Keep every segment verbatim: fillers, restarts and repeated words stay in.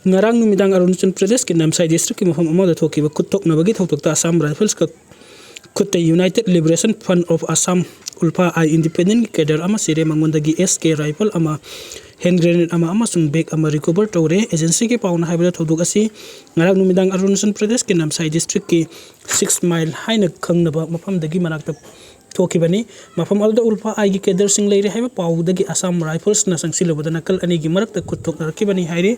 ꯉꯔꯥꯡ ꯅꯨꯃꯤꯗꯥꯡ ꯑꯔꯨꯅꯥꯆꯜ ꯄ꯭ꯔꯗꯦꯁꯀꯤ ꯅꯝꯁꯥꯏ ꯗꯤꯁꯇ꯭ꯔꯤꯛꯀꯤ ꯃꯐꯝ ꯑꯃꯗ ꯊꯣꯛꯈꯤꯕ ꯈꯨꯠ ꯊꯣꯛꯅꯕꯒꯤ ꯊꯧꯗꯣꯛꯇ ꯑꯁꯥꯝ ꯔꯥꯏꯐꯜꯁꯀ ꯈꯨꯠꯇ United Liberation Front of Assam, ULFA I, ꯏꯟꯗꯤꯄꯦꯟꯗꯦꯟꯒꯤ ꯀꯦꯗꯔ ꯑꯃ ꯁꯤꯔꯦ꯫ ꯃꯉꯣꯟꯗꯒꯤ ꯑꯦꯁ ꯀꯦ ꯔꯥꯏꯐꯜ ꯑꯃ, ꯍꯦꯟ ꯒ꯭ꯔꯦꯅꯦꯗ ꯑꯃ ꯑꯃꯁꯨꯡ ꯕꯦꯒ ꯑꯃ ꯔꯤꯀꯣꯚꯔ ꯇꯧꯔꯦ꯫ ꯑꯦꯖꯦꯟꯁꯤꯒꯤ ꯄꯥꯎꯅ ꯍꯥꯏꯕꯗ ꯊꯧꯗꯣꯛ ꯑꯁꯤ ꯉꯔꯥꯡ ꯅꯨꯃꯤꯗꯥꯡ ꯑꯔꯨꯅꯥꯆꯜ ꯄ꯭ꯔꯗꯦꯁꯀꯤ ꯅꯝꯁꯥꯏ ꯗꯤꯁꯇ꯭ꯔꯤꯛꯀꯤ ꯁꯤꯛꯁ ꯃꯥꯏꯜ ꯍꯥꯏꯅ ꯈꯪꯅꯕ ꯃꯐꯝꯗꯒꯤ ꯃꯅꯥꯛꯇ ꯊꯣꯛꯈꯤꯕꯅꯤ꯫ ꯃꯐꯝ ꯑꯗꯨꯗ ꯎꯜꯐꯥ ꯑꯥꯏꯒꯤ ꯀꯦꯗꯔꯁꯤꯡ ꯂꯩꯔꯦ ꯍꯥꯏꯕ ꯄꯥꯎꯗꯒꯤ ꯑꯁꯥꯝ ꯔꯥꯏꯐꯜꯁꯅ ꯆꯪꯁꯤꯜꯂꯨꯕꯗ ꯅꯥꯀꯜ ꯑꯅꯤꯒꯤ ꯃꯔꯛꯇ ꯈꯨꯠ ꯊꯣꯛꯅꯔꯛꯈꯤꯕꯅꯤ ꯍꯥꯏꯔꯤ꯫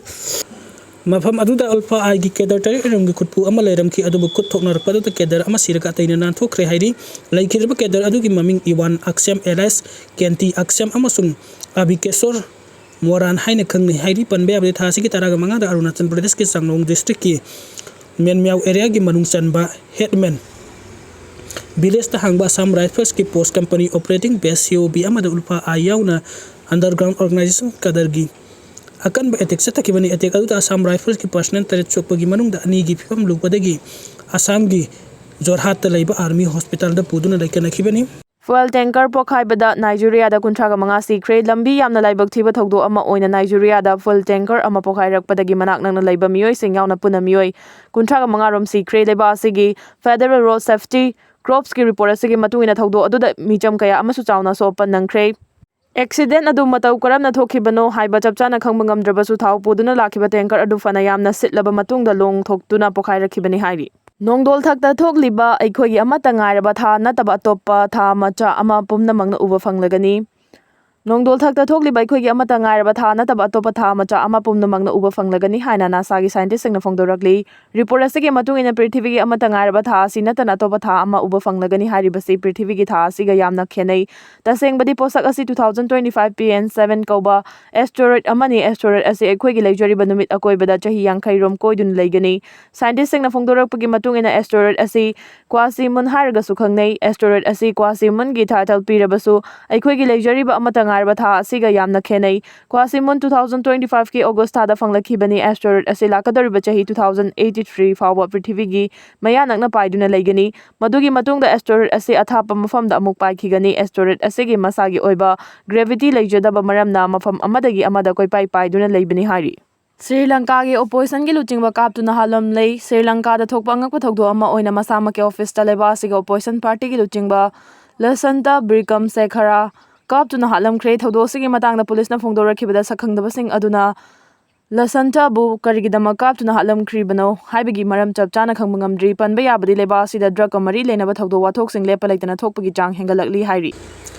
ꯃꯐꯝ ꯑꯗꯨꯗ ꯎꯜꯐꯥ ꯑꯥꯏꯒꯤ ꯀꯦꯗꯔ ꯇꯔꯦꯠ ꯂꯩꯔꯝꯒꯤ ꯈꯨꯠꯄꯨ ꯑꯃ ꯂꯩꯔꯝꯈꯤ, ꯑꯗꯨꯕꯨ ꯈꯨꯠ ꯊꯣꯛꯅꯔꯛꯄ ꯑꯗꯨꯗ ꯀꯦꯗꯔ ꯑꯃ ꯁꯤꯔꯒ ꯑꯇꯩꯅ ꯅꯥꯟꯊꯣꯛꯈ꯭ꯔꯦ ꯍꯥꯏꯔꯤ꯫ ꯂꯩꯈꯤꯗ꯭ꯔꯕ ꯀꯦꯗꯔ ꯑꯗꯨꯒꯤ ꯃꯃꯤꯡ ꯏꯋꯥꯟ ꯑꯛꯁꯦꯝ ꯑꯦꯂꯥꯏꯁ ꯀꯦꯟꯇꯤ ꯑꯛꯁꯦꯝ ꯑꯃꯁꯨꯡ ꯑꯕꯤꯀꯦꯁꯣꯔ ꯃꯣꯔꯥꯟ ꯍꯥꯏꯅ ꯈꯪꯅꯩ ꯍꯥꯏꯔꯤ꯫ ꯄꯟꯕ ꯌꯥꯕꯗꯤ ꯊꯥ ꯑꯁꯤꯒꯤ ꯇꯔꯥꯒ ꯃꯉꯥꯗ ꯑꯔꯨꯅꯥꯆꯜ ꯄ꯭ꯔꯗꯦꯁꯀꯤ ꯆꯥꯡꯂꯣꯡ ꯗꯤꯁꯇ꯭ꯔꯤꯛꯀꯤ ꯃꯦꯟꯃ꯭ꯌꯥꯎ ꯑꯦꯔꯤꯌꯥꯒꯤ ꯃꯅꯨꯡ ꯆꯟꯕ ꯍꯦꯠꯃꯦꯟ ꯚꯤꯂꯦꯖꯇ ꯍꯥꯡꯕ ꯑꯁꯥꯝ ꯔꯥꯏꯐꯜꯁꯀꯤ ꯄꯣꯁ ꯀꯝꯄꯅꯤ ꯑꯣꯄꯔꯦꯇꯤꯡ ꯕꯦꯁ, ꯁꯤ ꯑꯣ ꯕꯤ, ꯑꯃꯗ ꯎꯜꯐꯥ ꯑꯥꯏ ꯌꯥꯎꯅ ꯑꯟꯗꯔꯒ꯭ꯔꯥꯎꯟ ꯑꯣꯔꯒꯅꯥꯏꯖꯦꯁꯟ ꯀꯗꯔꯒꯤ ꯑꯀꯟꯕ ꯑꯦꯇꯦꯛ ꯆꯠꯊꯈꯤꯕꯅꯤ꯫ ꯑꯦꯇꯦꯛ ꯑꯗꯨꯗ ꯑꯁꯥꯝ ꯔꯥꯏꯐꯜꯁꯀꯤ ꯄꯔꯁꯅꯦꯜ ꯇꯔꯦꯠ ꯁꯣꯛꯄꯒꯤ ꯃꯅꯨꯡꯗ ꯑꯅꯤꯒꯤ ꯐꯤꯕꯝ ꯂꯨꯕꯗꯒꯤ ꯑꯁꯥꯝꯒꯤ ꯖꯣꯔꯍꯥꯠꯇ ꯂꯩꯕ ꯑꯥꯔꯃꯤ ꯍꯣꯁꯄꯤꯇꯥꯜꯗ ꯄꯨꯗꯨꯅ ꯂꯩꯀꯠꯅꯈꯤꯕꯅꯤ꯫ ꯐꯨꯑꯦꯜ ꯇꯦꯡꯀꯔ ꯄꯣꯈꯥꯏꯕꯗ ꯅꯥꯏꯖꯦꯔꯤꯌꯥꯗ ꯀꯨꯟꯊ꯭ꯔꯥꯒ ꯃꯉꯥ ꯁꯤꯈ꯭ꯔꯦ꯫ ꯂꯝꯕꯤ ꯌꯥꯝꯅ ꯂꯥꯏꯕꯛ ꯊꯤꯕ ꯊꯧꯗꯣꯛ ꯑꯃ ꯑꯣꯏꯅ ꯅꯥꯏꯖꯦꯔꯤꯌꯥꯗ ꯐꯨꯑꯦꯜ ꯇꯦꯡꯀꯔ ꯑꯃ ꯄꯣꯈꯥꯏꯔꯛꯄꯗꯒꯤ ꯃꯅꯥꯛ ꯅꯛꯅ ꯂꯩꯕ ꯃꯤꯑꯣꯏꯁꯤꯡ ꯌꯥꯎꯅ ꯄꯨꯟꯅ ꯃꯤꯑꯣꯏ ꯀꯨꯟꯊ꯭ꯔꯥꯒ ꯃꯉꯥ ꯔꯣꯝ ꯁꯤꯈ꯭ꯔꯦ꯫ ꯂꯩꯕꯥꯛ ꯑꯁꯤꯒꯤ ꯐꯦꯗꯔꯦꯜ ꯔꯣꯗ ꯁꯦꯐꯇꯤ ꯀꯣꯔꯞꯁꯀꯤ ꯔꯤꯄꯣꯔꯠ ꯑꯁꯤꯒꯤ ꯃꯇꯨꯡ ꯏꯟꯅ ꯊꯧꯗꯣꯛ ꯑꯗꯨꯗ ꯃꯤꯆꯝ ꯀꯌꯥ ꯑꯃꯁꯨ ꯆꯥꯎꯅ ꯑꯁꯣꯛ ꯑꯄꯟ ꯅꯪꯈ꯭ꯔꯦ꯫ ꯑꯦꯛꯁꯤꯗꯦꯟ ꯑꯗꯨ ꯃꯇꯧ ꯀꯔꯝꯅ ꯊꯣꯛꯈꯤꯕꯅꯣ ꯍꯥꯏꯕ ꯆꯞ ꯆꯥꯅ ꯈꯪꯕ ꯉꯝꯗ꯭ꯔꯕꯁꯨ ꯊꯥꯎ ꯄꯨꯗꯨꯅ ꯂꯥꯛꯈꯤꯕ ꯇꯦꯡꯀꯔ ꯑꯗꯨ ꯐꯅ ꯌꯥꯝꯅ ꯁꯤꯠꯂꯕ ꯃꯇꯨꯡꯗ ꯂꯣꯡ ꯊꯣꯛꯇꯨꯅ ꯄꯣꯈꯥꯏꯔꯛꯈꯤꯕꯅꯤ ꯍꯥꯏꯔꯤ꯫ ꯅꯣꯡꯗꯣꯜ ꯊꯛꯇ ꯊꯣꯛꯂꯤꯕ ꯑꯩꯈꯣꯏꯒꯤ ꯑꯃꯠꯇ ꯉꯥꯏꯔꯕ ꯊꯥ ꯅꯠꯇꯕ ꯑꯇꯣꯞꯄ ꯊꯥ ꯃꯆꯥ ꯑꯃ ꯄꯨꯝꯅꯃꯛꯅ ꯎꯕ ꯐꯪꯂꯒꯅꯤ꯫ ꯅꯣꯡꯗꯣꯜ ꯊꯛꯇ ꯊꯣꯛꯂꯤꯕ ꯑꯩꯈꯣꯏꯒꯤ ꯑꯃꯠꯇ ꯉꯥꯏꯔꯕ ꯊꯥ ꯅꯠꯇꯕ ꯑꯇꯣꯞꯄ ꯊꯥ ꯃꯆꯥ ꯑꯃ ꯄꯨꯝꯅꯃꯛꯅ ꯎꯕ ꯐꯪꯂꯒꯅꯤ ꯍꯥꯏꯅ ꯅꯥꯁꯥꯒꯤ ꯁꯥꯏꯟꯇꯤꯁꯁꯤꯡꯅ ꯐꯣꯡꯗꯣꯔꯛꯂꯤ꯫ ꯔꯤꯄꯣꯔꯠ ꯑꯁꯤꯒꯤ ꯃꯇꯨꯡ ꯏꯟꯅ ꯄ꯭ꯔꯤꯊꯤꯕꯤꯒꯤ ꯑꯃꯠꯇ ꯉꯥꯏꯔꯕ ꯊꯥ ꯑꯁꯤ ꯅꯠꯇꯅ ꯑꯇꯣꯞꯄ ꯊꯥ ꯑꯃ ꯎꯕ ꯐꯪꯂꯒꯅꯤ ꯍꯥꯏꯔꯤꯕꯁꯤ ꯄ꯭ꯔꯤꯊꯤꯕꯤꯒꯤ ꯊꯥ ꯑꯁꯤꯒ ꯌꯥꯝꯅ ꯈꯦꯠꯅꯩ꯫ ꯇꯁꯦꯡꯕꯗꯤ ꯄꯣꯠꯁꯛ ꯑꯁꯤ two thousand twenty five P N seven ꯀꯧꯕ asteroid ꯑꯃꯅꯤ꯫ Asteroid ꯑꯁꯤ ꯑꯩꯈꯣꯏꯒꯤ ꯂꯩꯖꯔꯤꯕ ꯅꯨꯃꯤꯠ ꯑꯀꯣꯏꯕꯗ ꯆꯍꯤ ꯌꯥꯡꯈꯩ ꯔꯣꯝ ꯀꯣꯏꯗꯨꯅ ꯂꯩꯒꯅꯤ꯫ ꯁꯥꯏꯟꯇꯤꯁꯁꯤꯡꯅ ꯐꯣꯡꯗꯣꯔꯛꯄꯒꯤ ꯃꯇꯨꯡ ꯏꯟꯅ asteroid ꯑꯁꯤ ꯀ꯭ꯋꯥꯁꯤ ꯃꯨꯟ ꯍꯥꯏꯔꯒꯁꯨ ꯈꯪꯅꯩ꯫ Asteroid ꯑꯁꯤ ꯀ꯭ꯋꯥꯁꯤ ꯃꯨꯟꯒꯤ ꯇꯥꯏꯇꯜ ꯄꯤꯔꯕꯁꯨ ꯑꯩꯈꯣꯏꯒꯤ ꯂꯩꯖꯔꯤꯕ ꯑꯃꯠꯇ ꯉꯥꯏꯔꯕ ꯊꯥ ꯑꯁꯤꯒ ꯌꯥꯝꯅ ꯈꯦꯠꯅꯩ꯫ ꯀ꯭ꯋꯥꯁꯤ moon two thousand twenty five ꯀꯤ August ꯊꯥꯗ ꯐꯪꯂꯛꯈꯤꯕꯅꯤ꯫ Asteroid ꯑꯁꯤ ꯂꯥꯛꯀꯗꯧꯔꯤꯕ ꯆꯍꯤ two thousand eighty three ꯐꯥꯎꯕ ꯄ꯭ꯔꯤꯊꯤꯕꯤꯒꯤ ꯃꯌꯥ ꯅꯛꯅ ꯄꯥꯏꯗꯨꯅ ꯂꯩꯒꯅꯤ꯫ ꯃꯗꯨꯒꯤ ꯃꯇꯨꯡꯗ asteroid ꯑꯁꯤ ꯑꯊꯥꯞꯄ ꯃꯐꯝꯗ ꯑꯃꯨꯛ ꯄꯥꯏꯈꯤꯒꯅꯤ꯫ Asteroid ꯑꯁꯤꯒꯤ ꯃꯁꯥꯒꯤ ꯑꯣꯏꯕ gravity ꯂꯩꯖꯗꯕ ꯃꯔꯝꯅ ꯃꯐꯝ ꯑꯃꯗꯒꯤ ꯑꯃꯗ ꯀꯣꯏꯄꯥꯏ ꯄꯥꯏꯗꯨꯅ ꯂꯩꯕꯅꯤ ꯍꯥꯏꯔꯤ꯫ ꯁ꯭ꯔꯤ ꯂꯪꯀꯥꯒꯤ ꯑꯣꯄꯣꯖꯤꯁꯟꯒꯤ ꯂꯨꯆꯤꯡꯕ ꯀꯥꯞꯇꯨꯅ ꯍꯥꯠꯂꯝꯂꯦ꯫ ꯁ꯭ꯔꯤ ꯂꯪꯀꯥꯗ ꯊꯣꯛꯄ ꯑꯉꯛꯄ ꯊꯧꯗꯣꯛ ꯑꯃ ꯑꯣꯏꯅ ꯃꯁꯥꯃꯛꯀꯤ ꯑꯣꯐꯤꯁꯇ ꯂꯩꯕꯥꯛ ꯑꯁꯤꯒꯤ ꯑꯣꯄꯣꯖꯤꯁꯟ ꯄꯥꯔꯇꯤꯒꯤ ꯂꯨꯆꯤꯡꯕ ꯂꯁꯟꯇ ꯕ꯭ꯔꯤꯀꯝ ꯁꯦꯈꯔꯥ ꯀꯥꯞꯇꯨꯅ ꯍꯥꯠꯂꯝꯈ꯭ꯔꯦ꯫ ꯊꯧꯗꯣꯛ ꯑꯁꯤꯒꯤ ꯃꯇꯥꯡꯗ ꯄꯨꯂꯤꯁꯅ ꯐꯣꯡꯗꯣꯔꯛꯈꯤꯕꯗ ꯁꯛꯈꯪꯗꯕꯁꯤꯡ ꯑꯗꯨꯅ ꯂꯁꯟꯇꯕꯨ ꯀꯔꯤꯒꯤꯗꯃꯛ ꯀꯥꯞꯇꯨꯅ ꯍꯥꯠꯂꯝꯈ꯭ꯔꯤꯕꯅꯣ ꯍꯥꯏꯕꯒꯤ ꯃꯔꯝ ꯆꯞ ꯆꯥꯅ ꯈꯪꯕ ꯉꯝꯗ꯭ꯔꯤ꯫ ꯄꯟꯕ ꯌꯥꯕꯗꯤ ꯂꯩꯕꯥꯛ ꯑꯁꯤꯗ ꯗ꯭ꯔꯒꯀ ꯃꯔꯤ ꯂꯩꯅꯕ ꯊꯧꯗꯣꯛ ꯋꯥꯊꯣꯛꯁꯤꯡ ꯂꯦꯞꯄ ꯂꯩꯇꯅ ꯊꯣꯛꯄꯒꯤ ꯆꯥꯡ ꯍꯦꯟꯒꯠꯂꯛꯂꯤ ꯍꯥꯏꯔꯤ꯫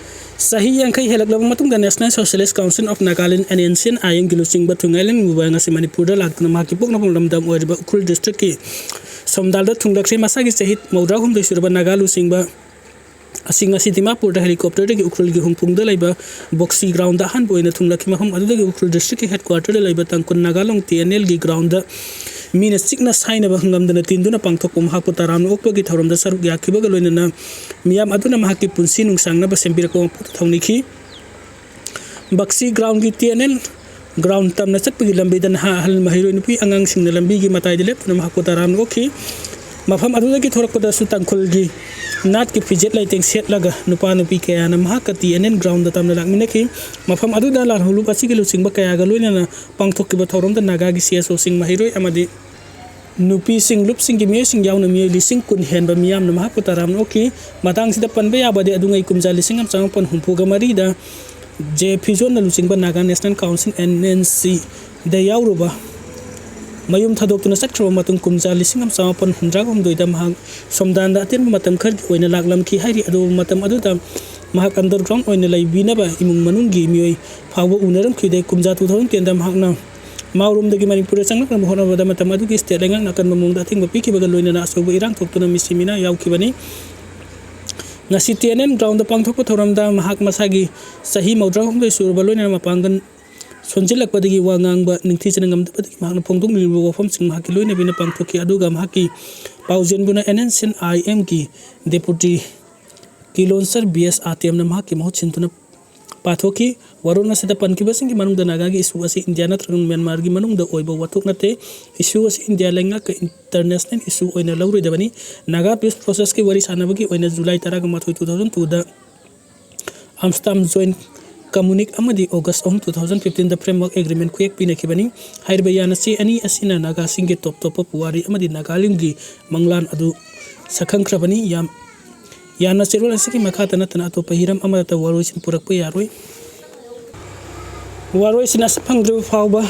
ꯆꯍꯤ ꯌꯥꯡꯈꯩ ꯍꯦꯜꯂꯛꯂꯕ ꯃꯇꯨꯡꯗ National Socialist Council of Nagaland, N N C N I M ꯒꯤ ꯂꯨꯆꯤꯡꯕ ꯊꯨꯡꯉꯥꯏꯂꯦꯟ ꯃꯨꯕꯥ ꯉꯁꯤ ꯃꯅꯤꯄꯨꯔꯗ ꯂꯥꯛꯇꯨꯅ ꯃꯍꯥꯛꯀꯤ ꯄꯣꯛꯅꯐꯝ ꯂꯝꯗꯝ ꯑꯣꯏꯔꯤꯕ ꯎꯈ꯭ꯔꯨꯜ ꯗꯤꯁꯇ꯭ꯔꯤꯛꯀꯤ ꯁꯣꯝꯗꯥꯜꯗ ꯊꯨꯡꯂꯛꯈ꯭ꯔꯦ꯫ ꯃꯁꯥꯒꯤ ꯆꯍꯤ ꯃꯧꯗ꯭ꯔꯥꯍꯨꯝꯗꯣꯏ ꯁꯨꯔꯕ ꯅꯥꯒꯥ ꯂꯨꯆꯤꯡꯕ ꯑꯁꯤ ꯉꯁꯤ ꯗꯤꯃꯥꯄꯨꯔꯗ ꯍꯦꯂꯤꯀꯣꯞꯇꯔꯗꯒꯤ ꯎꯈ꯭ꯔꯨꯜꯒꯤ ꯍꯨꯝꯐꯨꯡꯗ ꯂꯩꯕ ꯕꯣꯛꯁꯤ ꯒ꯭ꯔꯥꯎꯟꯗ ꯑꯍꯥꯟꯕ ꯑꯣꯏꯅ ꯊꯨꯡꯂꯛꯈꯤ꯫ ꯃꯐꯝ ꯑꯗꯨꯗꯒꯤ ꯎꯈ꯭ꯔꯨꯜ ꯗꯤꯁꯇ꯭ꯔꯤꯛꯀꯤ ꯍꯦꯗꯀ꯭ꯋꯥꯇꯔꯗ ꯂꯩꯕ ꯇꯥꯡꯈꯨꯜ ꯅꯥꯒꯥ ꯂꯣꯡ T N L ꯒꯤ ꯒ꯭ꯔꯥꯎꯟꯗ ꯃꯤꯅ ꯆꯤꯛꯅ ꯁꯥꯏꯅꯕ ꯉꯝꯗꯅ ꯇꯤꯟꯗꯨꯅ ꯄꯥꯡꯊꯣꯛꯄ ꯃꯍꯥꯛꯄꯨ ꯇꯔꯥꯝꯅ ꯑꯣꯛꯄꯒꯤ ꯊꯧꯔꯝꯗ ꯁꯔꯨꯛ ꯌꯥꯈꯤꯕꯒ ꯂꯣꯏꯅꯅ ꯃꯤꯌꯥꯝ ꯑꯗꯨꯅ ꯃꯍꯥꯛꯀꯤ ꯄꯨꯟꯁꯤ ꯅꯨꯡꯁꯥꯡꯅꯕ ꯁꯦꯝꯕꯤꯔꯛꯄ ꯃꯄꯨꯗ ꯊꯧꯅꯤꯈꯤ꯫ ꯕꯛꯁꯤ ꯒ꯭ꯔꯥꯎꯟꯒꯤ T N L ꯒ꯭ꯔꯥꯎꯟ ꯇꯝꯅ ꯆꯠꯄꯒꯤ ꯂꯝꯕꯤꯗ ꯅꯍꯥ, ꯑꯍꯜ, ꯃꯍꯩꯔꯣꯏ, ꯅꯨꯄꯤ ꯑꯉꯥꯡꯁꯤꯡꯅ ꯂꯝꯕꯤꯒꯤ ꯃꯇꯥꯏꯗ ꯂꯦꯞꯇꯨꯅ ꯃꯍꯥꯛꯄꯨ ꯇꯔꯥꯝꯅ ꯑꯣꯛꯈꯤ꯫ ꯃꯐꯝ ꯑꯗꯨꯗꯒꯤ ꯊꯣꯔꯛꯄꯗꯁꯨ ꯇꯥꯡꯈꯨꯜꯒꯤ ꯅꯥꯠꯀꯤ ꯐꯤꯖꯦꯠ ꯂꯩꯇꯦꯡ ꯁꯦꯠꯂꯒ ꯅꯨꯄꯥ ꯅꯨꯄꯤ ꯀꯌꯥꯅ ꯃꯍꯥꯛꯀ T N L ꯒ꯭ꯔꯥꯎꯟꯗ ꯇꯝꯅ ꯂꯥꯛꯃꯤꯟꯅꯈꯤ꯫ ꯃꯐꯝ ꯑꯗꯨꯗ ꯂꯥꯜꯍꯧꯂꯨꯞ ꯑꯁꯤꯒꯤ ꯂꯨꯆꯤꯡꯕ ꯀꯌꯥꯒ ꯂꯣꯏꯅꯅ ꯄꯥꯡꯊꯣꯛꯈꯤꯕ ꯊꯧꯔꯝꯗ ꯅꯥꯒꯥꯒꯤ C S Oꯁꯤꯡ, ꯃꯍꯩꯔꯣꯏ ꯑꯃꯗꯤ ꯅꯨꯄꯤꯁꯤꯡ, ꯂꯨꯞꯁꯤꯡꯒꯤ ꯃꯤꯑꯣꯏꯁꯤꯡ ꯌꯥꯎꯅ ꯃꯤꯑꯣꯏ ꯂꯤꯁꯤꯡ ꯀꯨꯟ ꯍꯦꯟꯕ ꯃꯤꯌꯥꯝꯅ ꯃꯍꯥꯛꯄꯨ ꯇꯔꯥꯝꯅ ꯑꯣꯛꯈꯤ꯫ ꯃꯇꯥꯡꯁꯤꯗ ꯄꯟꯕ ꯌꯥꯕꯗꯤ ꯑꯗꯨꯉꯩ ꯀꯨꯝꯖꯥ ꯂꯤꯁꯤꯡ ꯑꯃ ꯆꯥꯃꯥꯄꯟ ꯍꯨꯝꯐꯨꯒ ꯃꯔꯤꯗ ꯖꯦ ꯐꯤꯖꯣꯟꯅ ꯂꯨꯆꯤꯡꯕ Naga National Council, N N C, ꯗ ꯌꯥꯎꯔꯨꯕ ꯃꯌꯨꯝ ꯊꯥꯗꯣꯛꯇꯨꯅ ꯆꯠꯈ꯭ꯔꯕ ꯃꯇꯨꯡ ꯀꯨꯝꯖꯥ ꯂꯤꯁꯤꯡ ꯑꯃ ꯆꯥꯃꯥꯄꯟ ꯍꯨꯝꯗ꯭ꯔꯥꯒ ꯍꯨꯝꯗꯣꯏꯗ ꯃꯍꯥꯛ ꯁꯣꯝꯗꯥꯟꯗ ꯑꯇꯦꯟꯕ ꯃꯇꯝ ꯈꯔꯒꯤ ꯑꯣꯏꯅ ꯂꯥꯛꯂꯝꯈꯤ ꯍꯥꯏꯔꯤ꯫ ꯑꯗꯨꯕꯨ ꯃꯇꯝ ꯑꯗꯨꯗ ꯃꯍꯥꯛ underground ꯑꯣꯏꯅ ꯂꯩꯕꯤꯅꯕ ꯏꯃꯨꯡ ꯃꯅꯨꯡꯒꯤ ꯃꯤꯑꯣꯏ ꯐꯥꯎꯕ ꯎꯅꯔꯝꯈꯤꯗꯦ꯫ ꯀꯨꯝꯖꯥ two thousand ten ꯗ ꯃꯍꯥꯛꯅ ꯃꯥꯎꯔꯣꯝꯗꯒꯤ ꯃꯅꯤꯄꯨꯔꯗ ꯆꯪꯂꯛꯅꯕ ꯍꯣꯠꯅꯕꯗ ꯃꯇꯝ ꯑꯗꯨꯒꯤ state ꯂꯩꯉꯥꯛꯅ ꯑꯀꯟꯕ ꯃꯑꯣꯡꯗ ꯑꯊꯤꯡꯕ ꯄꯤꯈꯤꯕꯒ ꯂꯣꯏꯅꯅ ꯑꯆꯧꯕ ꯏꯔꯥꯡ ꯊꯣꯛꯇꯨꯅ ꯃꯤꯁꯤ ꯃꯤꯅꯥ ꯌꯥꯎꯈꯤꯕꯅꯤ꯫ ꯉꯁꯤ T N N ꯒ꯭ꯔꯥꯎꯟꯗ ꯄꯥꯡꯊꯣꯛꯄ ꯊꯧꯔꯝꯗ ꯃꯍꯥꯛ ꯃꯁꯥꯒꯤ ꯆꯍꯤ ꯃꯧꯗ꯭ꯔꯥꯍꯨꯝꯗꯣꯏ ꯁꯨꯔꯕ ꯂꯣꯏꯅꯅ ꯃꯄꯥꯡꯒꯜ ꯁꯣꯟꯖꯤꯜꯂꯛꯄꯗꯒꯤ ꯋꯥ ꯉꯥꯡꯕ ꯅꯤꯡꯊꯤꯖꯅ ꯉꯝꯗꯕꯗꯒꯤ ꯃꯍꯥꯛꯅ ꯐꯣꯡꯗꯣꯛꯂꯤꯕ ꯋꯥꯐꯝꯁꯤꯡ ꯃꯍꯥꯛꯀꯤ ꯂꯣꯏꯅꯕꯤꯅ ꯄꯥꯡꯊꯣꯛꯈꯤ꯫ ꯑꯗꯨꯒ ꯃꯍꯥꯛꯀꯤ ꯄꯥꯎꯖꯦꯟꯕꯨꯅ N N C N I M ꯒꯤ deputy ꯀꯤꯂꯣꯟꯁꯔ B S ꯑꯥꯇꯦꯝꯅ ꯃꯍꯥꯛꯀꯤ ꯃꯍꯨꯠ ꯁꯤꯟꯗꯨꯅ ꯄꯥꯊꯣꯛꯈꯤ꯫ ꯋꯥꯔꯣꯜ ꯑꯁꯤꯗ ꯄꯟꯈꯤꯕꯁꯤꯡꯒꯤ ꯃꯅꯨꯡꯗ ꯅꯥꯒꯥꯒꯤ issue ꯑꯁꯤ ꯏꯟꯗꯤꯌꯥ ꯅꯠꯇ꯭ꯔꯒ ꯃ꯭ꯌꯥꯟꯃꯥꯔꯒꯤ ꯃꯅꯨꯡꯗ ꯑꯣꯏꯕ ꯋꯥꯊꯣꯛ ꯅꯠꯇꯦ꯫ Issue ꯑꯁꯤ ꯏꯟꯗꯤꯌꯥ ꯂꯩꯉꯥꯛꯀ international issue ꯑꯣꯏꯅ ꯂꯧꯔꯣꯏꯗꯕꯅꯤ꯫ ꯅꯥꯒꯥ peace processꯀꯤ ꯋꯥꯔꯤ ꯁꯥꯟꯅꯕꯒꯤ ꯑꯣꯏꯅ July ꯇꯔꯥꯒ ꯃꯥꯊꯣꯏ, two thousand twoꯗ Amsterdam Joint ꯀꯝꯃꯨꯅꯤꯛ ꯑꯃꯗꯤ ꯑꯣꯒꯁ ꯑꯍꯨꯝ, two thousand fifteen ꯗ framework agreement ꯈꯨꯌꯦꯛ ꯄꯤꯅꯈꯤꯕꯅꯤ꯫ ꯍꯥꯏꯔꯤꯕ ꯌꯥꯅ ꯆꯦ ꯑꯅꯤ ꯑꯁꯤꯅ ꯅꯥꯒꯥꯁꯤꯡꯒꯤ ꯇꯣꯞ ꯇꯣꯞꯄ ꯄꯨꯋꯥꯔꯤ ꯑꯃꯗꯤ ꯅꯥꯒꯥꯂꯦꯟꯒꯤ ꯃꯪꯂꯥꯟ ꯑꯗꯨ ꯁꯛꯈꯪꯈ꯭ꯔꯕꯅꯤ꯫ ꯌꯥꯝ, ꯌꯥꯅ ꯆꯦꯔꯣꯜ ꯑꯁꯤꯒꯤ ꯃꯈꯥꯗ ꯅꯠꯇꯅ ꯑꯇꯣꯞꯄ ꯍꯤꯔꯝ ꯑꯃꯠꯇ ꯋꯥꯔꯣꯏꯁꯤꯟ ꯄꯨꯔꯛꯄ ꯌꯥꯔꯣꯏ꯫ ꯋꯥꯔꯣꯏꯁꯤꯟ ꯑꯁꯤ ꯐꯪꯗ꯭ꯔꯤꯕ ꯐꯥꯎꯕ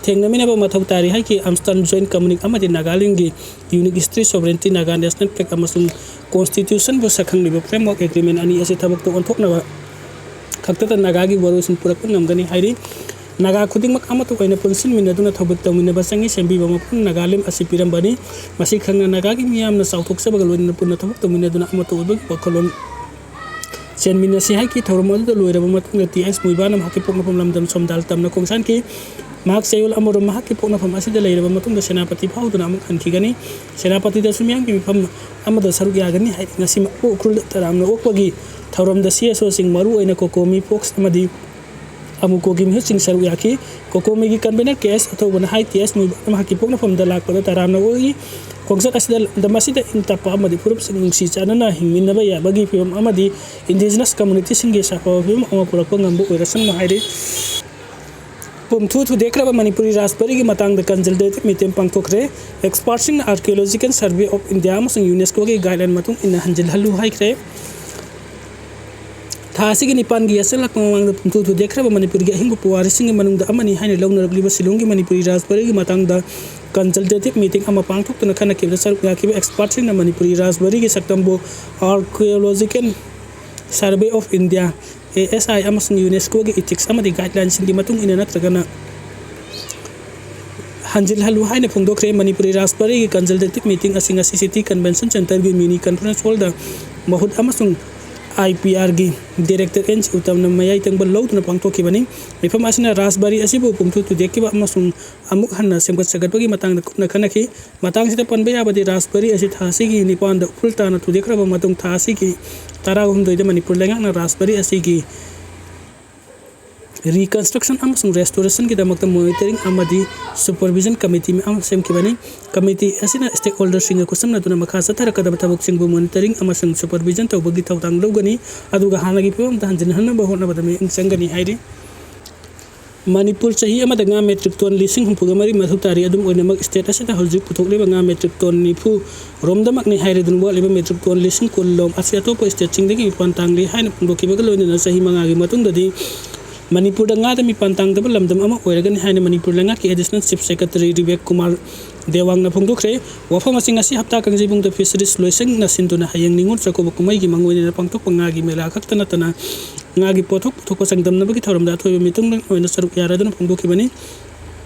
ꯊꯦꯡꯅꯃꯤꯟꯅꯕ ꯃꯊꯧ ꯇꯥꯔꯤ ꯍꯥꯏꯈꯤ꯫ ꯑꯝꯁꯇꯟ ꯖꯣꯏꯟ ꯀꯝꯃꯨꯅꯤꯛ ꯑꯃꯗꯤ ꯅꯥꯒꯥꯂꯦꯟꯒꯤ unique history, sovereignty, Naga national flag ꯑꯃꯁꯨꯡ constitution ꯕꯨ ꯁꯛꯈꯪꯂꯤꯕ framework agreement ꯑꯅꯤ ꯑꯁꯤ ꯊꯕꯛꯇ ꯑꯣꯟꯊꯣꯛꯅꯕ ꯈꯛꯇꯗ ꯅꯥꯒꯥꯒꯤ ꯋꯥꯔꯣꯏꯁꯤꯟ ꯄꯨꯔꯛꯄ ꯉꯝꯒꯅꯤ ꯍꯥꯏꯔꯤ꯫ ꯅꯥꯒꯥ ꯈꯨꯗꯤꯡꯃꯛ ꯑꯃꯠꯇ ꯑꯣꯏꯅ ꯄꯨꯟꯁꯤꯟꯃꯤꯟꯅꯗꯨꯅ ꯊꯕꯛ ꯇꯧꯃꯤꯟꯅꯕ ꯆꯪꯏ꯫ ꯁꯦꯝꯕꯤꯕ ꯃꯐꯝ ꯅꯥꯒꯥꯂꯦꯟ ꯑꯁꯤ ꯄꯤꯔꯝꯕꯅꯤ꯫ ꯃꯁꯤ ꯈꯪꯅ ꯅꯥꯒꯥꯒꯤ ꯃꯤꯌꯥꯝꯅ ꯆꯥꯎꯊꯣꯛꯆꯕꯒ ꯂꯣꯏꯅꯅ ꯄꯨꯟꯅ ꯊꯕꯛ ꯇꯧꯃꯤꯟꯅꯗꯨꯅ ꯑꯃꯠꯇ ꯑꯣꯏꯕꯒꯤ ꯋꯥꯈꯜꯂꯣꯟ ꯆꯦꯟꯃꯤꯟꯅꯁꯤ ꯍꯥꯏꯈꯤ꯫ ꯊꯧꯔꯝ ꯑꯗꯨꯗ ꯂꯣꯏꯔꯕ ꯃꯇꯨꯡꯗ ꯇꯤ ꯑꯦꯁ ꯃꯨꯏꯕꯥꯅ ꯃꯍꯥꯛꯀꯤ ꯄꯣꯛꯅꯐꯝ ꯂꯝꯗꯝ ꯁꯣꯝꯗꯥꯜ ꯇꯝꯅ ꯈꯣꯡꯁꯥꯟꯈꯤ꯫ ꯃꯍꯥꯛ ꯆꯌꯣꯜ ꯑꯃꯔꯣꯝ ꯃꯍꯥꯛꯀꯤ ꯄꯣꯛꯅꯐꯝ ꯑꯁꯤꯗ ꯂꯩꯔꯕ ꯃꯇꯨꯡꯗ ꯁꯦꯅꯥꯄꯇꯤ ꯐꯥꯎꯗꯨꯅ ꯑꯃꯨꯛ ꯍꯟꯈꯤꯒꯅꯤ꯫ ꯁꯦꯅꯥꯄꯇꯤꯗꯁꯨ ꯃꯤꯌꯥꯝꯒꯤ ꯃꯤꯐꯝ ꯑꯃꯗ ꯁꯔꯨꯛ ꯌꯥꯒꯅꯤ ꯍꯥꯏꯔꯤ꯫ ꯉꯁꯤꯃꯛ ꯎꯈ꯭ꯔꯨꯜꯗ ꯇꯔꯥꯝꯅ ꯑꯣꯛꯄꯒꯤ ꯊꯧꯔꯝꯗ ꯁꯤ ꯑꯦꯁ ꯑꯣꯁꯤꯡ, ꯃꯔꯨꯑꯣꯏꯅ ꯀꯣꯀꯣꯃꯤ, ꯐꯣꯛꯁ ꯑꯃꯗꯤ ꯑꯃꯨꯀꯣꯒꯤ ꯃꯤꯍꯨꯠꯁꯤꯡ ꯁꯔꯨꯛ ꯌꯥꯈꯤ꯫ ꯀꯣꯀꯣꯃꯤꯒꯤ convener ꯀꯦ ꯑꯦꯁ ꯑꯊꯧꯕꯅ ꯍꯥꯏ, ꯇꯤ ꯑꯦꯁ ꯃꯨꯏꯕꯥꯅ ꯃꯍꯥꯛꯀꯤ ꯄꯣꯛꯅꯐꯝꯗ ꯂꯥꯛꯄꯗ ꯇꯔꯥꯝꯅ ꯑꯣꯛꯏ꯫ ꯈꯣꯡꯆꯠ ꯑꯁꯤꯗ ꯂꯝꯗꯝ ꯑꯁꯤꯗ ꯏꯪ ꯇꯞꯄ ꯑꯃꯗꯤ ꯐꯨꯔꯨꯞꯁꯤꯡ ꯅꯨꯡꯁꯤ ꯆꯥꯟꯅꯅ ꯍꯤꯡꯃꯤꯟꯅꯕ ꯌꯥꯕꯒꯤ ꯐꯤꯕꯝ ꯑꯃꯗꯤ indigenous community ꯁꯤꯡꯒꯤ ꯁꯥꯐꯕ ꯐꯤꯕꯝ ꯑꯃ ꯄꯨꯔꯛꯄ ꯉꯝꯕ ꯑꯣꯏꯔꯁꯅꯨ ꯍꯥꯏꯔꯤ꯫ ꯄꯨꯝꯊꯨ ꯊꯨꯗꯦꯛꯈ꯭ꯔꯕ ꯃꯅꯤꯄꯨꯔꯤ ꯔꯥꯖꯕꯥꯔꯤꯒꯤ ꯃꯇꯥꯡꯗ consultative meeting ꯄꯥꯡꯊꯣꯛꯈ꯭ꯔꯦ꯫ Expert ꯁꯤꯡꯅ Archaeological Survey of India ꯑꯃꯁꯨꯡ ꯌꯨꯅꯦꯁꯀꯣꯒꯤ guideline ꯃꯇꯨꯡ ꯏꯟꯅ ꯍꯟꯖꯤꯜꯍꯜꯂꯨ ꯍꯥꯏꯈ꯭ꯔꯦ꯫ ꯊꯥ ꯑꯁꯤꯒꯤ ꯅꯤꯄꯥꯟꯒꯤ ꯌꯥꯆꯪꯂꯛꯄ ꯃꯃꯥꯡꯗ ꯄꯨꯝꯊꯨ ꯊꯨꯗꯦꯛꯈ꯭ꯔꯕ ꯃꯅꯤꯄꯨꯔꯒꯤ ꯑꯍꯤꯡꯕ ꯄꯨꯋꯥꯔꯤꯁꯤꯡꯒꯤ ꯃꯅꯨꯡꯗ ꯑꯃꯅꯤ ꯍꯥꯏꯅ ꯂꯧꯅꯔꯛꯂꯤꯕ ꯁꯤꯂꯣꯡꯒꯤ ꯃꯅꯤꯄꯨꯔꯤ ꯔꯥꯖꯕꯥꯔꯤꯒꯤ ꯃꯇꯥꯡꯗ consultative meeting ꯑꯃ ꯄꯥꯡꯊꯣꯛꯇꯨꯅ ꯈꯟꯅꯈꯤꯕꯗ ꯁꯔꯨꯛ ꯌꯥꯈꯤꯕ expert ꯁꯤꯡꯅ Manipuri ꯔꯥꯖꯕꯥꯔꯤꯒꯤ ꯁꯛꯇꯝꯕꯨ Archaeological Survey of India, A S ꯑꯥꯏ, ꯑꯃꯁꯨꯡ ꯌꯨꯅꯦꯁꯀꯣꯒꯤ ethics ꯑꯃꯗꯤ guideline ꯁꯤꯡꯒꯤ ꯃꯇꯨꯡ ꯏꯟꯅ ꯅꯠꯇ꯭ꯔꯒꯅ ꯍꯟꯖꯤꯜꯍꯜꯂꯨ ꯍꯥꯏꯅ ꯐꯣꯡꯗꯣꯛꯈ꯭ꯔꯦ꯫ ꯃꯅꯤꯄꯨꯔꯤ ꯔꯥꯖꯕꯥꯔꯤꯒꯤ consultative meeting ꯑꯁꯤ ꯉꯁꯤ City Convention Centre ꯒꯤ mini conference hall ꯗ ꯃꯍꯨꯠ ꯑꯃꯁꯨꯡ ꯑꯥꯏ ꯄꯤ ꯑꯥꯔ ꯒꯤ director ꯑꯦꯟ ꯁꯤ ꯎꯇꯝꯅ ꯃꯌꯥꯏ ꯊꯪꯕ ꯂꯧꯗꯨꯅ ꯄꯥꯡꯊꯣꯛꯈꯤꯕꯅꯤ꯫ ꯃꯤꯐꯝ ꯑꯁꯤꯅ ꯔꯥꯖꯕꯥꯔꯤ ꯑꯁꯤꯕꯨ ꯄꯨꯝꯊꯨ ꯊꯨꯗꯦꯛꯈꯤꯕ ꯑꯃꯁꯨꯡ ꯑꯃꯨꯛ ꯍꯟꯅ ꯁꯦꯝꯒꯠ ꯁꯥꯒꯠꯄꯒꯤ ꯃꯇꯥꯡꯗ ꯀꯨꯞꯅ ꯈꯟꯅꯈꯤ꯫ ꯃꯇꯥꯡꯁꯤꯗ ꯄꯟꯕ ꯌꯥꯕꯗꯤ ꯔꯥꯖꯕꯥꯔꯤ ꯑꯁꯤ ꯊꯥ ꯑꯁꯤꯒꯤ ꯅꯤꯄꯥꯟꯗ ꯎꯈ꯭ꯔꯨꯜ ꯇꯥꯟꯅ ꯊꯨꯗꯦꯛꯈ꯭ꯔꯕ ꯃꯇꯨꯡ ꯊꯥ ꯑꯁꯤꯒꯤ ꯇꯔꯥꯍꯨꯝꯗꯣꯏꯗ ꯃꯅꯤꯄꯨꯔ ꯂꯩꯉꯥꯛꯅ ꯔꯥꯖꯕꯥꯔꯤ ꯑꯁꯤꯒꯤ ꯔꯤꯀꯟꯁꯇ꯭ꯔꯛꯁꯟ ꯑꯃꯁꯨꯡ ꯔꯦꯁꯇꯣꯔꯦꯁꯟꯒꯤꯗꯃꯛꯇ ꯃꯣꯅꯤꯇꯔꯤꯡ ꯑꯃꯗꯤ ꯁꯨꯄꯔꯚꯤꯖꯟ ꯀꯃꯤꯇꯤ ꯑꯃ ꯁꯦꯝꯈꯤꯕꯅꯤ꯫ ꯀꯃꯤꯇꯤ ꯑꯁꯤꯅ ꯁ꯭ꯇꯦꯛꯍꯣꯜꯗꯔꯁꯤꯡꯒ ꯈꯨꯠꯁꯝꯅꯗꯨꯅ ꯃꯈꯥ ꯆꯠꯊꯔꯛꯀꯗꯕ ꯊꯕꯛꯁꯤꯡꯕꯨ ꯃꯣꯅꯤꯇꯔꯤꯡ ꯑꯃꯁꯨꯡ ꯁꯨꯄꯔꯚꯤꯖꯟ ꯇꯧꯕꯒꯤ ꯊꯧꯗꯥꯡ ꯂꯧꯒꯅꯤ, ꯑꯗꯨꯒ ꯍꯥꯟꯅꯒꯤ ꯐꯤꯕꯝꯗ ꯍꯟꯖꯤꯟꯍꯟꯅꯕ ꯍꯣꯠꯅꯕꯗ ꯃꯤꯠꯌꯦꯡ ꯆꯪꯒꯅꯤ ꯍꯥꯏꯔꯤ꯫ ꯃꯅꯤꯄꯨꯔ ꯆꯍꯤ ꯑꯃꯗ ꯉꯥ ꯃꯦꯇ꯭ꯔꯤꯛ ꯇꯣꯟ ꯂꯤꯁꯤꯡ ꯍꯨꯝꯐꯨꯒ ꯃꯔꯤ ꯃꯊꯧ ꯇꯥꯔꯤ꯫ ꯑꯗꯨꯝ ꯑꯣꯏꯅꯃꯛ, ꯁ꯭ꯇꯦꯠ ꯑꯁꯤꯗ ꯍꯧꯖꯤꯛ ꯄꯨꯊꯣꯛꯂꯤꯕ ꯉꯥ ꯃꯦꯇ꯭ꯔꯤꯛ ꯇꯣꯟ ꯅꯤꯐꯨ ꯔꯣꯝꯗꯃꯛꯅꯤ ꯍꯥꯏꯔꯗꯨꯅ ꯋꯥꯠꯂꯤꯕ ꯃꯦꯇ꯭ꯔꯤꯛ ꯇꯣꯟ ꯂꯤꯁꯤꯡ ꯀꯨꯟ ꯂꯣꯝ ꯑꯁꯤ ꯑꯇꯣꯞꯄ ꯁ꯭ꯇꯦꯠꯁꯤꯡꯗꯒꯤ ꯃꯄꯥꯟ ꯇꯥꯡꯂꯤ ꯍꯥꯏꯅ ꯐꯣꯡꯗꯣꯛꯈꯤꯕꯒ ꯂꯣꯏꯅꯅ ꯆꯍꯤ ꯃꯉꯥꯒꯤ ꯃꯇꯨꯡꯗꯗꯤ ꯃꯅꯤꯄꯨꯔꯗ ꯉꯥꯗ ꯃꯤꯄꯥꯟ ꯇꯥꯡꯗꯕ ꯂꯝꯗꯝ ꯑꯃ ꯑꯣꯏꯔꯒꯅꯤ ꯍꯥꯏꯅ ꯃꯅꯤꯄꯨꯔ ꯂꯩꯉꯥꯛꯀꯤ ꯑꯦꯗꯤꯁꯅꯦꯜ ꯆꯤꯐ ꯁꯦꯀ꯭ꯔꯦꯇꯔꯤ ꯔꯤꯕꯦꯛ ꯀꯨꯃꯥꯔ ꯗꯦꯋꯥꯡꯅ ꯐꯣꯡꯗꯣꯛꯈ꯭ꯔꯦ꯫ ꯋꯥꯐꯝ ꯑꯁꯤ ꯉꯁꯤ ꯍꯞꯇꯥ ꯀꯥꯡꯖꯩꯕꯨꯡꯗ ꯐꯤꯁꯔꯤꯁ ꯂꯣꯏꯁꯪꯅ ꯁꯤꯟꯗꯨꯅ ꯍꯌꯦꯡ ꯅꯤꯉꯣꯜ ꯆꯥꯛꯀꯧꯕ ꯀꯨꯝꯍꯩꯒꯤ ꯃꯥꯡꯑꯣꯏꯅꯅ ꯄꯥꯡꯊꯣꯛꯄ ꯉꯥꯒꯤ ꯃꯦꯂꯥ ꯈꯛꯇ ꯅꯠꯇꯅ ꯉꯥꯒꯤ ꯄꯣꯠꯊꯣꯛ ꯄꯨꯊꯣꯛꯄ ꯆꯥꯡꯗꯝꯅꯕꯒꯤ ꯊꯧꯔꯝꯗ ꯑꯊꯣꯏꯕ ꯃꯤꯇꯨꯡ ꯑꯣꯏꯅ ꯁꯔꯨꯛ ꯌꯥꯔꯗꯨꯅ ꯐꯣꯡꯗꯣꯛꯈꯤꯕꯅꯤ꯫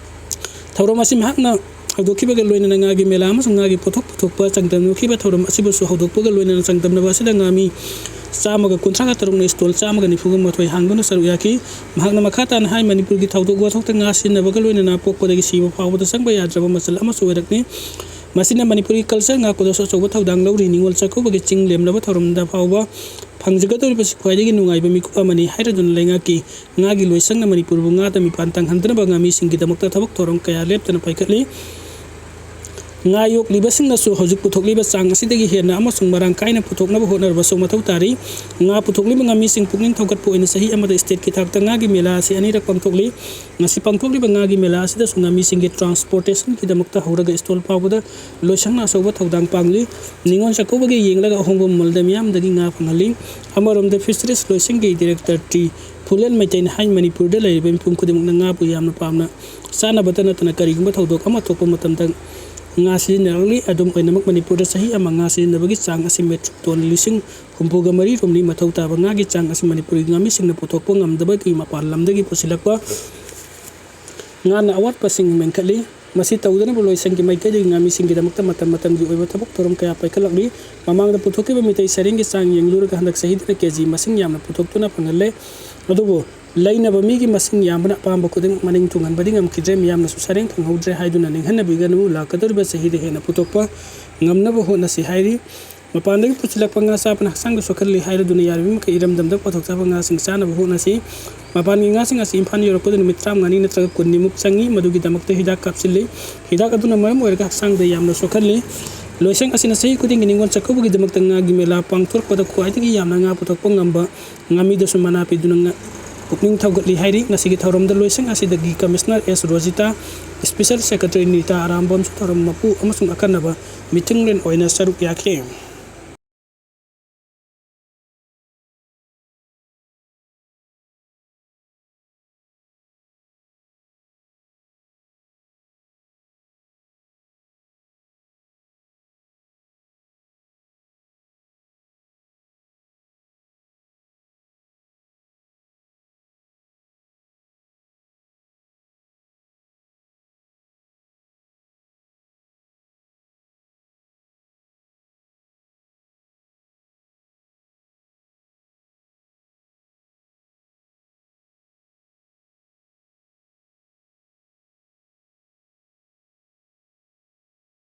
ꯊꯧꯔꯝ ꯑꯁꯤ ꯃꯍꯥꯛꯅ ꯍꯧꯗꯣꯛꯈꯤꯕꯒ ꯂꯣꯏꯅꯅ ꯉꯥꯒꯤ ꯃꯦꯂꯥ ꯑꯃꯁꯨꯡ ꯉꯥꯒꯤ ꯄꯣꯠꯊꯣꯛ ꯄꯨꯊꯣꯛꯄ ꯆꯥꯡꯗꯝꯅꯈꯤꯕ ꯊꯧꯔꯝ ꯑꯁꯤꯕꯨꯁꯨ ꯍꯧꯗꯣꯛꯄꯒ ꯂꯣꯏꯅꯅ ꯆꯥꯡꯗꯝꯅꯕ ꯑꯁꯤꯗ ꯉꯥꯃꯤ ꯆꯥꯝꯃꯒ ꯀꯨꯟꯊ꯭ꯔꯥꯒ ꯇꯔꯨꯛꯅ ꯁ꯭ꯇꯣꯜ ꯆꯥꯝꯃꯒ ꯅꯤꯐꯨꯒ ꯃꯥꯊꯣꯏ ꯍꯥꯡꯗꯨꯅ ꯁꯔꯨꯛ ꯌꯥꯈꯤ꯫ ꯃꯍꯥꯛꯅ ꯃꯈꯥ ꯇꯥꯅ ꯍꯥꯏ, ꯃꯅꯤꯄꯨꯔꯒꯤ ꯊꯧꯗꯣꯛ ꯋꯥꯊꯣꯛꯇ ꯉꯥ ꯁꯤꯖꯤꯟꯅꯕꯒ ꯂꯣꯏꯅꯅ ꯄꯣꯛꯄꯗꯒꯤ ꯁꯤꯕ ꯐꯥꯎꯕꯗ ꯆꯪꯕ ꯌꯥꯗ꯭ꯔꯕ ꯃꯆꯜ ꯑꯃꯁꯨ ꯑꯣꯏꯔꯛꯂꯤ꯫ ꯃꯁꯤꯅ ꯃꯅꯤꯄꯨꯔꯒꯤ ꯀꯜꯆꯔ ꯉꯥꯛꯄꯗꯁꯨ ꯑꯆꯧꯕ ꯊꯧꯗꯥꯡ ꯂꯧꯔꯤ꯫ ꯅꯤꯉꯣꯜ ꯆꯥꯛꯀꯧꯕꯒꯤ ꯆꯤꯡ ꯂꯦꯝꯂꯕ ꯊꯧꯔꯝꯗ ꯐꯥꯎꯕ ꯐꯪꯖꯒꯗꯧꯔꯤꯕꯁꯤ ꯈ꯭ꯋꯥꯏꯗꯒꯤ ꯅꯨꯡꯉꯥꯏꯕ ꯃꯤꯀꯨꯞ ꯑꯃꯅꯤ ꯍꯥꯏꯔꯗꯨꯅ ꯂꯩꯉꯥꯛꯀꯤ ꯉꯥꯒꯤ ꯂꯣꯏꯁꯪꯅ ꯃꯅꯤꯄꯨꯔꯕꯨ ꯉꯥꯗ ꯃꯤꯄꯥꯟ ꯇꯥꯡꯍꯟꯗꯅꯕ ꯉꯥꯃꯤꯁꯤꯡꯒꯤꯗꯃꯛꯇ ꯊꯕꯛ ꯊꯧꯔꯝ ꯀꯌꯥ ꯂꯦꯞꯇꯅ ꯄꯥꯏꯈꯠꯂꯤ꯫ ꯉꯥ ꯌꯣꯛꯂꯤꯕꯁꯤꯡꯅꯁꯨ ꯍꯧꯖꯤꯛ ꯄꯨꯊꯣꯛꯂꯤꯕ ꯆꯥꯡ ꯑꯁꯤꯗꯒꯤ ꯍꯦꯟꯅ ꯑꯃꯁꯨꯡ ꯃꯔꯥꯡ ꯀꯥꯏꯅ ꯄꯨꯊꯣꯛꯅꯕ ꯍꯣꯠꯅꯔꯕꯁꯨ ꯃꯊꯧ ꯇꯥꯔꯤ꯫ ꯉꯥ ꯄꯨꯊꯣꯛꯂꯤꯕ ꯉꯥꯃꯤꯁꯤꯡ ꯄꯨꯛꯅꯤꯡ ꯊꯧꯒꯠꯄ ꯑꯣꯏꯅ ꯆꯍꯤ ꯑꯃꯗ ꯁ꯭ꯇꯦꯠꯀꯤ ꯊꯥꯛꯇ ꯉꯥꯒꯤ ꯃꯦꯂꯥ ꯑꯁꯤ ꯑꯅꯤꯔꯛ ꯄꯥꯡꯊꯣꯛꯂꯤ꯫ ꯉꯁꯤ ꯄꯥꯡꯊꯣꯛꯂꯤꯕ ꯉꯥꯒꯤ ꯃꯦꯂꯥ ꯑꯁꯤꯗꯁꯨ ꯉꯥꯃꯤꯁꯤꯡꯒꯤ ꯇ꯭ꯔꯥꯟꯁꯄꯣꯔꯇꯦꯁꯟꯒꯤꯗꯃꯛꯇ ꯍꯧꯔꯒ ꯁ꯭ꯇꯣꯜ ꯐꯥꯎꯕꯗ ꯂꯣꯏꯁꯪꯅ ꯑꯆꯧꯕ ꯊꯧꯗꯥꯡ ꯄꯥꯡꯂꯤ꯫ ꯅꯤꯉꯣꯜ ꯆꯥꯛꯀꯧꯕꯒꯤ ꯌꯦꯡꯂꯒ ꯑꯍꯣꯡꯕ ꯃꯃꯜꯗ ꯃꯤꯌꯥꯝꯗꯒꯤ ꯉꯥ ꯐꯪꯍꯜꯂꯤ꯫ ꯑꯃꯔꯣꯝꯗ ꯐꯤꯁꯔꯤꯁ ꯂꯣꯏꯁꯪꯒꯤ ꯗꯤꯔꯦꯛꯇꯔ ꯇꯤ ꯐꯨꯂꯦꯟ ꯃꯩꯇꯩꯅ ꯍꯥꯏ, ꯃꯅꯤꯄꯨꯔꯗ ꯂꯩꯔꯤꯕ ꯃꯤꯄꯨꯝ ꯈꯨꯗꯤꯡꯃꯛꯅ ꯉꯥꯕꯨ ꯌꯥꯝꯅ ꯄꯥꯝꯅ ꯆꯥꯅꯕꯇ ꯅꯠꯇꯅ ꯀꯔꯤꯒꯨꯝꯕ ꯊꯧꯗꯣꯛ ꯑꯃ ꯊꯣꯛꯄ ꯃꯇꯝꯗ ꯉꯥ ꯁꯤꯖꯤꯟꯅꯔꯛꯂꯤ꯫ ꯑꯗꯨꯝ ꯑꯣꯏꯅꯃꯛ, ꯃꯅꯤꯄꯨꯔꯗ ꯆꯍꯤ ꯑꯃ ꯉꯥ ꯁꯤꯖꯤꯟꯅꯕꯒꯤ ꯆꯥꯡ ꯑꯁꯤ ꯃꯦꯇ꯭ꯔꯤꯛ ꯇꯣꯟ ꯂꯤꯁꯤꯡ ꯍꯨꯝꯐꯨꯒ ꯃꯔꯤ ꯔꯣꯝꯅꯤ꯫ ꯃꯊꯧ ꯇꯥꯕ ꯉꯥꯒꯤ ꯆꯥꯡ ꯑꯁꯤ ꯃꯅꯤꯄꯨꯔꯒꯤ ꯉꯥꯃꯤꯁꯤꯡꯅ ꯄꯨꯊꯣꯛꯄ ꯉꯝꯗꯕꯒꯤ ꯃꯄꯥꯟ ꯂꯝꯗꯒꯤ ꯄꯨꯁꯤꯜꯂꯛꯄ ꯉꯥꯅ ꯑꯋꯥꯠꯄꯁꯤꯡ ꯃꯦꯟꯈꯠꯂꯤ꯫ ꯃꯁꯤ ꯇꯧꯗꯅꯕ ꯂꯣꯏꯁꯪꯒꯤ ꯃꯥꯏꯀꯩꯗꯒꯤ ꯉꯥꯃꯤꯁꯤꯡꯒꯤꯗꯃꯛꯇ ꯃꯇꯝ ꯃꯇꯝꯒꯤ ꯑꯣꯏꯕ ꯊꯕꯛ ꯊꯧꯔꯝ ꯀꯌꯥ ꯄꯥꯏꯈꯠꯂꯛꯂꯤ꯫ ꯃꯃꯥꯡꯗ ꯄꯨꯊꯣꯛꯈꯤꯕ ꯃꯤꯇꯩ ꯁꯔꯦꯡꯒꯤ ꯆꯥꯡ ꯌꯦꯡꯂꯨꯔꯒ ꯍꯟꯗꯛ ꯆꯍꯤꯗꯅ ꯀꯦ ꯖꯤ ꯃꯁꯤꯡ ꯌꯥꯝꯅ ꯄꯨꯊꯣꯛꯇꯨꯅ ꯐꯪꯍꯜꯂꯦ꯫ ꯑꯗꯨꯕꯨ ꯂꯩꯅꯕ ꯃꯤꯒꯤ ꯃꯁꯤꯡ ꯌꯥꯝꯕꯅ ꯑꯄꯥꯝꯕ ꯈꯨꯗꯤꯡꯃꯛ ꯃꯅꯤꯡ ꯊꯨꯡꯍꯟꯕꯗꯤ ꯉꯝꯈꯤꯗ꯭ꯔꯦ꯫ ꯃꯤꯌꯥꯝꯅꯁꯨ ꯁꯔꯦꯡ ꯐꯪꯍꯧꯗ꯭ꯔꯦ ꯍꯥꯏꯗꯨꯅ ꯅꯤꯡꯍꯟꯅꯕꯤꯒꯅꯨ꯫ ꯂꯥꯛꯀꯗꯧꯔꯤꯕ ꯆꯍꯤꯗ ꯍꯦꯟꯅ ꯄꯨꯊꯣꯛꯄ ꯉꯝꯅꯕ ꯍꯣꯠꯅꯁꯤ ꯍꯥꯏꯔꯤ꯫ ꯃꯄꯥꯟꯗꯒꯤ ꯄꯨꯁꯤꯜꯂꯛꯄ ꯉꯥ ꯆꯥꯕꯅ ꯍꯛꯆꯥꯡꯗ ꯁꯣꯛꯍꯜꯂꯤ ꯍꯥꯏꯔꯗꯨꯅ ꯌꯥꯔꯤꯕ ꯃꯈꯩ ꯏꯔꯝꯗꯝꯗ ꯄꯣꯠꯊꯣꯛ ꯆꯥꯕ ꯉꯥꯁꯤꯡ ꯆꯥꯅꯕ ꯍꯣꯠꯅꯁꯤ꯫ ꯃꯄꯥꯟꯒꯤ ꯉꯥꯁꯤꯡ ꯑꯁꯤ ꯏꯝꯐꯥꯜ ꯌꯧꯔꯛꯄꯗ ꯅꯨꯃꯤꯠ ꯇꯔꯥꯃꯉꯥꯅꯤ ꯅꯠꯇ꯭ꯔꯒ ꯀꯨꯟꯅꯤꯃꯨꯛ ꯆꯪꯏ꯫ ꯃꯗꯨꯒꯤꯗꯃꯛꯇ ꯍꯤꯗꯥꯛ ꯀꯥꯞꯁꯤꯜꯂꯤ꯫ ꯍꯤꯗꯥꯛ ꯑꯗꯨꯅ ꯃꯔꯝ ꯑꯣꯏꯔꯒ ꯍꯛꯆꯥꯡꯗ ꯌꯥꯝꯅ ꯁꯣꯛꯍꯜꯂꯤ꯫ ꯂꯣꯏꯁꯪ ꯑꯁꯤꯅ ꯆꯍꯤ ꯈꯨꯗꯤꯡꯒꯤ ꯅꯤꯉꯣꯜ ꯆꯥꯛꯀꯧꯕꯒꯤꯗꯃꯛꯇ ꯉꯥꯒꯤ ꯃꯦꯂꯥ ꯄꯥꯡꯊꯣꯔꯛꯄꯗ ꯈ꯭ꯋꯥꯏꯗꯒꯤ ꯌꯥꯝꯅ ꯉꯥ ꯄꯨꯊꯣꯛꯄ ꯉꯝꯕ ꯉꯥꯃꯤꯗꯁꯨ ꯃꯅꯥ ꯄꯤꯗꯨꯅ ꯉ-, ꯄꯨꯛꯅꯤꯡ ꯊꯧꯒꯠꯂꯤ ꯍꯥꯏꯔꯤ꯫ ꯉꯁꯤꯒꯤ ꯊꯧꯔꯝꯗ ꯂꯣꯏꯁꯪ ꯑꯁꯤꯗꯒꯤ ꯀꯃꯤꯁꯅꯔ ꯑꯦꯁ ꯔꯣꯖꯤꯇꯥ, ꯏꯁꯄꯤꯁꯦꯜ ꯁꯦꯀ꯭ꯔꯦꯇꯔꯤ ꯅꯤꯇꯥ ꯑꯔꯥꯝꯕꯝꯁꯨ ꯊꯧꯔꯝ ꯃꯄꯨ ꯑꯃꯁꯨꯡ ꯑꯈꯟꯅꯕ ꯃꯤꯊꯨꯡꯂꯦꯟ ꯑꯣꯏꯅ ꯁꯔꯨꯛ ꯌꯥꯈꯤ꯫